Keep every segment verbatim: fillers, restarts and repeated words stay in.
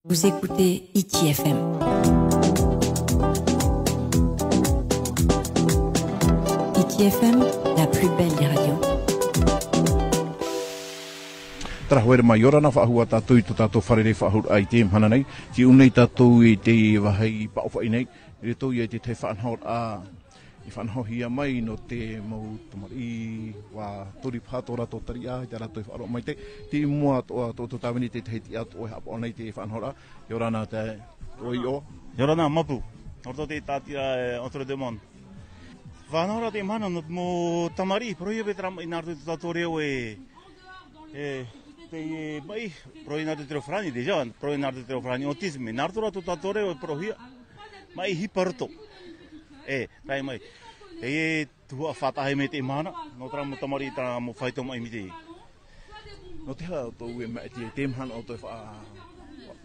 Vous écoutez Hiti F M. Hiti F M, la plus belle des radios. Tara, haere mai, ʻia ora na faʻahou ā tātou i tō tātou fārerei-faʻahou-raʻa i teie mahana nei. Tei ʻō nei tātou i te vāhi Paʻofaʻi nei, i roto ia i te tahi faʻanahoraʻa i faʻanahohia mai nō te mau tamariʻi, ʻua tori paha tō rātou tariʻa, i tā rātou e faʻaroʻo mai te, tei mua tō, tō, tō tāvini te tahi tiʻa atoʻa e haʻapaʻo nei te faʻanahoraʻa. ʻIa ora na te, ʻoe iʻoa. ʻIa ora na, Mapu. Nō roto te tātira, e, Entre Deux Mondes. Faʻanahoraʻa teie mahana nō te mau tamariʻi, parauhia paʻi terā maʻi nā roto i tō tātou reo e, e, te, e, maʻi, parauhia nā roto i te reo farāni, déjà, parauhia nā roto i te reo farāni, autisme, nā roto rā tō tātou reo e parauhia maʻi hipa roto. E, tae mai. E, e, tuhaʻa faʻataʻahia mai teie mahana, nō terā mau tamariʻi, terā mau faito maʻi mai te. Nō te aha ʻoutou e maʻiti ai teie mahana ʻoutou e fa-,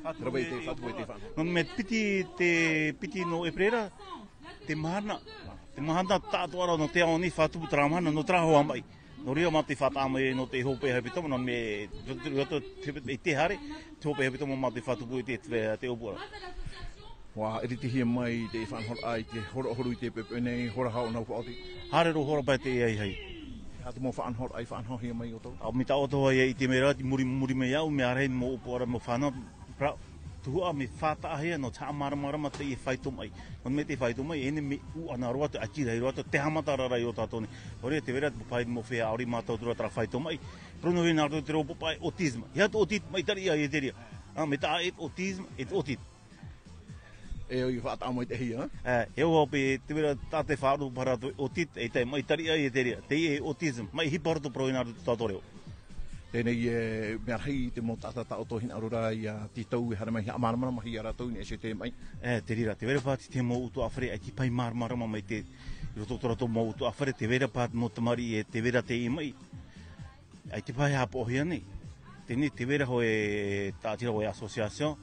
faʻaterā vai te, faʻatupu i te fa-. Nō te mea piti te, piti nō ʻEperēra, te mahana, te mahana tāʻātoʻa ra nō te ao nei, faʻatupu terā mahana, nō terā hoa maʻi. Nō reira mātou i faʻataʻa mai nō te hopeʻa hepetoma, nō te mea, i te, i te, i te haere, te hopeʻa hepetoma mātou i faʻatupu i te, te, te ʻōpuaraʻa. ʻUa iritihia mai te faʻanahoraʻa i te horo, horo i te poʻipoʻi nei, hora hau nau faʻaoti. Haere roa hora paʻi te ʻahiʻahi. E aha te mau faʻanahoraʻa i faʻanahohia mai ʻoutou? ʻĀ, mai tā ʻoutou ia i te mea ra, i muri, muri mai iāʻu, mea rahi mau ʻōpuaraʻa, mau fānaʻo, ra, tuhaʻa mea faʻataʻahia nō te haʻamāramarama i te faito maʻi. Nō te mea te faito maʻi, e nehenehe e ʻūʻana roa atu, ʻati rahi roa atu, te haʻamata rahi o tātou nei. Nō reira, tē vai ra te mau pahi, mau feiā ʻaore i mātautura terā faito maʻi. Parauhia nā roto i te reo popaʻi autisme. E aha te autisme, maʻi tariʻa ʻia te reira. ʻĀ, mea taʻa e autisme, e autisme. E ʻoe i faʻataʻa mai te hia, ā? Ā, e ʻoe paʻi, tē vai ra tā te faʻaroʻo paha rātou autisme, e tae maʻi tariʻa ʻia te reira. Teie e autisme, maʻi hipa roto parauhia nā roto i tō tātou reo. Teie nei, e, mea rahi te mau taʻata tā ʻoutou hinaʻaro ra ʻia tītau e haere mai haʻamāramaramahia rātou i niʻa iho i te maʻi. Ā, te reira, tē vai ra paha te mau ʻutuāfare, ʻaita e paʻi māramarama mai te, i roto i tō rātou mau ʻutuāfare, tē vai ra paha mau tamariʻi, e tē vai ra te maʻi. ʻAita e paʻi haʻapaʻohia nei. Teie nei, tē vai ra hōʻē tāʻatiraʻa, hōʻē association,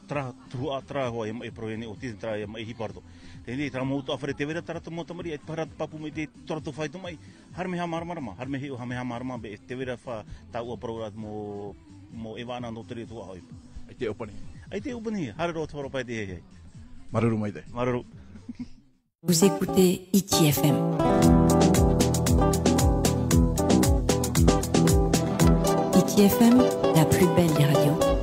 terā tuhaʻa, terā hōʻē maʻi parauhia nei autisme, terā maʻi hipa roto. Teie nei, terā mau ʻutuāfare, tē vai ra terā mau tamariʻi, ʻaita e paʻi ra te pāpū mai i tō rātou faito maʻi. Haere mai haʻamāramarama, haere mai hiʻo, haere mai haʻamārama, e tē vai ra paha tāʻu parau ra mau, mau ʻevaʻa nō te reira tuhaʻa hoʻi. ʻAita e ʻōpani. ʻAita e ʻōpani, haere roa te hora paʻi te ʻahiʻahi. Māuruuru maitaʻi. Māuruuru. Vous écoutez Hiti F M. Hiti F M, la plus belle des radios.